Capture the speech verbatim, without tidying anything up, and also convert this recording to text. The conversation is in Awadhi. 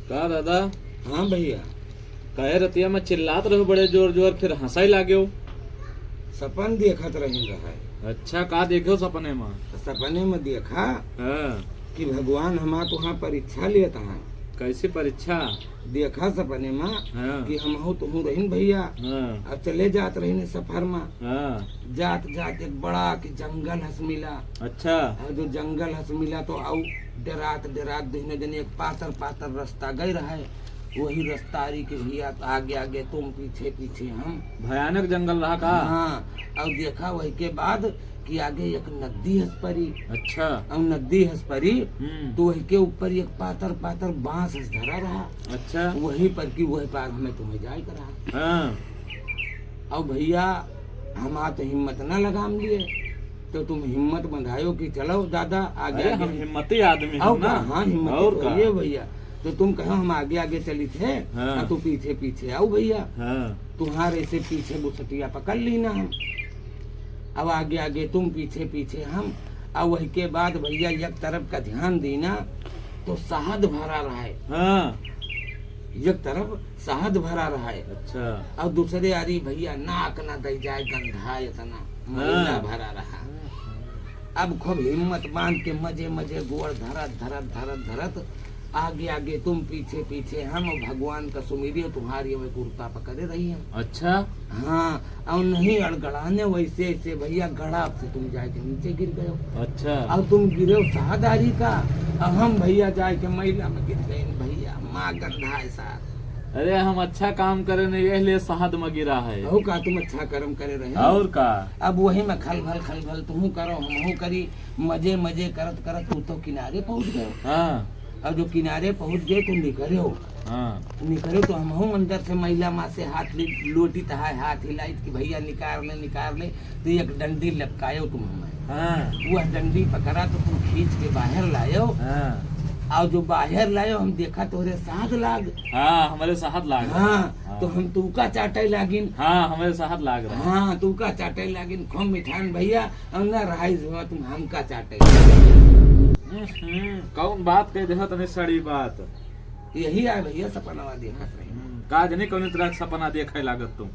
का दादा? हाँ भइया। काहे रतिया में चिल्लात रहो बड़े जोर जोर, फिर हँसइ लाग्यो? सपन देखत रहिन रहइ। अच्छा, का देख्यो सपने में? त सपने में देखा हाँ। कि भगवान हमार तुहाँ परीक्षा लेत हैं। कैसी परीक्षा? देखा सपने में हाँ। कि हमहू तुहू रहिन भइया। हाँ। अब चले जात रहिन सफर में। हाँ। जात जात एक बड़ा कि जंगल हस मिला। अच्छा। और जो जंगल हस मिला तो आउ डेरात डेरात दुहिनो जने एक पातर पातर रस्ता गए रहे। वही रस्ता आरी के भइया आगे आगे तुम पीछे पीछे हम। भयानक जंगल रहा का? हाँ। और देखा वही के बाद कि आगे एक नदी हस परी। अच्छा। और नदी हस परी हम्म। तो वही के ऊपर एक पातर पातर बाँस हस धरा रहा। अच्छा। वही पर कि वही पार हमें तुम्हें जाए के रहा। हाँ। और भइया हमार तो हिम्मत ना लगाम लिए, तो तुम हिम्मत बंधायो कि चलो दादा आगे अरे आगे। हम हिम्मती आदमी और हम ना। का? हाँ, हिम्मती और तो का? ये भइया, तो तुम कहो हम आगे आगे चली थे, हाँ। और तू पीछे पीछे आओ भइया। हाँ। तुम्हारे से पीछे बुसटिया पकड़ ली ना हम। अब आगे आगे तुम पीछे पीछे हम। अब वही के बाद भइया एक तरफ का ध्यान दीना तो शहद भरा रहे। हाँ। एक तरफ शहद भरा रहे। अच्छा। और दूसरे आरी भइया नाक ना दई जाए गंधा इतना मैला हाँ। भरा रहा। अब खूब हिम्मत बांध के मजे मजे गोड़ धरत धरत धरत धरत आगे आगे तुम पीछे पीछे हम और भगवान का सुमिरियो तुम्हारी हमें कुर्ता पकड़े रही हम। अच्छा। हाँ, और नहीं अड़गड़ाने वैसे ऐसे भइया गड़ाप से तुम जाके नीचे गिर गयो। अच्छा। और तुम गिरे हो शहद आरी का, और हम भइया जाके मैला में गिर गए भइया, माँ गंधा है साथ। अरे हम अच्छा काम करे नहीं, यह लिए शहद में गिरा है। हो का तुम अच्छा कर्म करे रहे हो? और का? अब वही में खलभल खलभल तुहू करो, हमहू करी, मजे मजे करत करत तू तो किनारे पहुँच गए। हाँ। और जो किनारे पहुँच गए तो निकरे हो। हाँ। निकरे तो हमहू अंदर से मैला माँ से हाथ ली-, लोटी तहाय हाथ हिलाइत कि भइया निकार ले, निकार ले, तो एक डंडी लपकायो तुम हमें। हाँ। वह डंडी पकड़ा तो तुम खींच के बाहर लायो। हाँ। और जो बाहर लायो हम देखा तोहरे शहद लाग। हाँ, हमरे शहद लाग। हाँ, हाँ। तो हम तुका चाटे लागिन। हाँ, हमरे शहद लाग रहा। हाँ, तुका चाटे लागिन, खूब मिठान भइया, और ना रहाइस हुआ तुम हमका चाटे। हम्म, कौन बात कह देहा तने सड़ी बात? यही आए भइया सपनवा देखत रही। हम्म, का जने कौन तरह के सपना देखे लागत तुम?